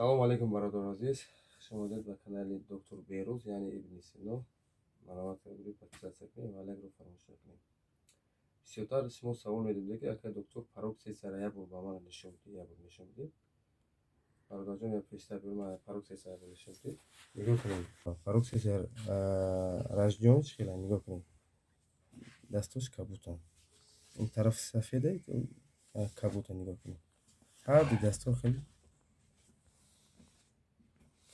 Салому алейкум, бародари азиз, хуш омадед ба канали Доктор Берӯз, яъне Ибни Сино. Марҳамат кунед, подписаться кунед ва лайкро фаромӯш накунед. Бисёртар шумо савол медодед, ки ака доктор, порок сердца як бор ба ман нишон бидед, як бор нишон бидед. Бародарҷон, я пештар бир порок сердца як бор нишон бидед. Нигоҳ кунед, порок сердца врождённый чӣ хела. Нигоҳ кунед, дастош кабутанд, ин тарафи сафеда кабута. Нигоҳ кунед, ҳарду дастҳо хеле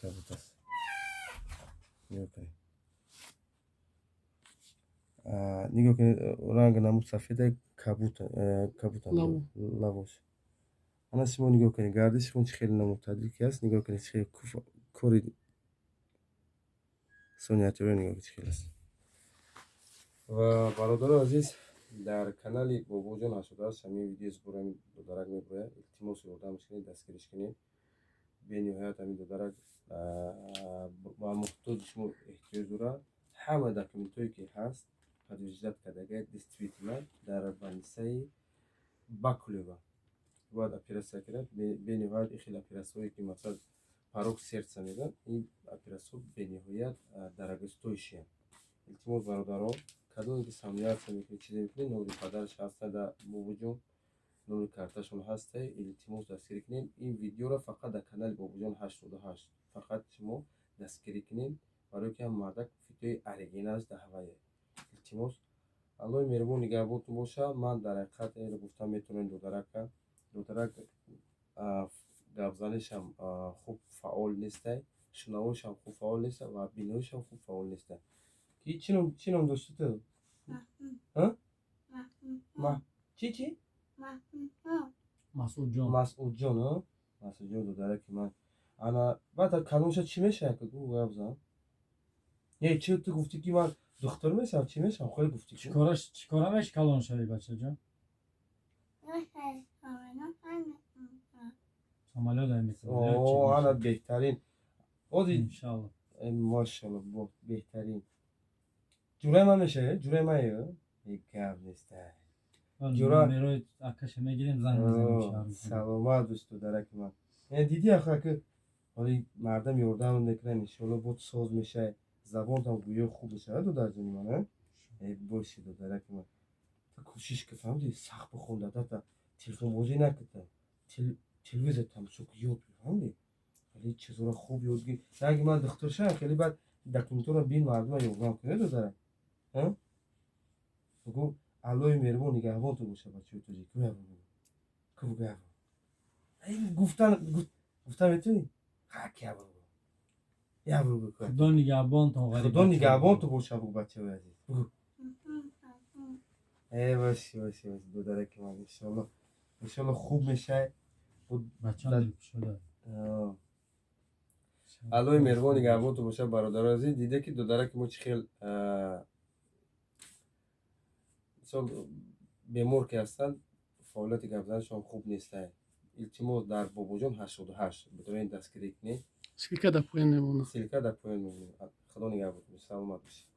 кабут аст. Нигоҳ кунед, нигоҳ кунед, ранги намуд сафеда, кабута, кабутанд лавош. Ана, шумо нигоҳ кунед, гардиши хун чӣ хеле номутадил ки аст. Нигоҳ кунед, чӣ хеле кори сонии артерио, нигоҳ кунед, чӣ хел аст. Ва, бародарои азиз, дар канали Бобоҷон 88 ҳамин видеои сбор ҳамин додарак мебирояд. Илтимос, ёрдамш кунед, дастгириш кунед. Бениҳоят ҳамин додарак ба муҳтоҷи шумо эҳтиёҷ дорад. Ҳама документҳое ки ҳаст, подтверждать кардага, действительно дар больницаи Бакулева бояд оператсия кунад. Бениҳоят ин хел оператсияҳое ки, масалан, порок сердца мегӯянд, ин оператсияҳо бениҳоят дорогостоящие. Илтимос, бародарон, кадоме ки сомневаться мекунед, чизе мекунед, номери падараш ҳаста дар Бобоҷон, номери карташон ҳаста. Илтимос, дастгирӣ кунед. Ин видеоро фақат дар канали Бобоҷон 88 фақат шумо дастгирӣ кунед, барое ки ҳам мардак видеои оригиналш дар ҳавае. Илтимос, Аллоҳи меҳрубон нигаҳбонтон бошад. Ман дар ҳақиқат инро гуфта метавонем, додарака, додарак гапзанишам хуб фаъол нестай, шунавоишам хуб фаъол неста ва биноишам хуб фаъол неста. Ки чӣ ном дошти ту? Чӣ, чӣ? Масъудҷон. Масъудҷон, Масъудҷон, додараки ман. Ана, баъд калонша чӣ мешавад, гу, гап зан. Не, чӣ, ту гуфтӣ, ки ман духтур мешавам, чӣ мешавам, хеле гуфтӣ. Чикора меши калон шавӣ, бачаҷон? Самолёт. О, ана, беҳтарин ози. Иншалло. Машалло, беҳтарин. Ҷурай ман мешавӣ, ҷурай ман, гап неста. Ҷура. Номерои акаша мегирем, занг мезанем. Саломат бош, додараки ман. Дидӣ, аха, ки ҳоли мардам ёрдам мекунад. Иншоалло, бод соз мешавад, забонтам гӯё хуб мешавад, додарҷони ман. Боши, додараки ман, ту кӯшиш ки, фаҳмидӣ, сахт бихон, дадата телефонбозӣ накита, телевизор тамошо ки, ёд бир, фаҳмидӣ, хеле чизҳоро хуб ёд гир. Ранги ман духтур шавам, хеле баъд документҳоро бин, мардума ёрдам кунед, додарак. Бугӯ: «Аллоҳи меҳрубон нигаҳбонтон бошад, бачаҳои тоҷик». Ку бугӯ, гуфтан, гуфта метавонӣ? Як бор бугӯ. Худо нигаҳбонтон. Худо нигаҳбонтон бошад, бугӯ, бачаҳои азиз, бугӯ. Э, боши, боши, боши, додараки ман. Иншоалло, иншоалло, хуб мешавад. Бачам дилкушода. Аллоҳи меҳрубон нигаҳбонтон бошад, бародарои азиз. Диде, ки додараки мо чӣ хел, мисол, бемор ки ҳастанд, фаъолияти гапзанашон хуб нестанд. Илтимос, дар Бобоҷон 88 битавонед дастгирӣ кунед. Ссылка дар поён мемонад. Ссылка дар поён мемонад. Худо нигаҳбонтон, саломат бошед.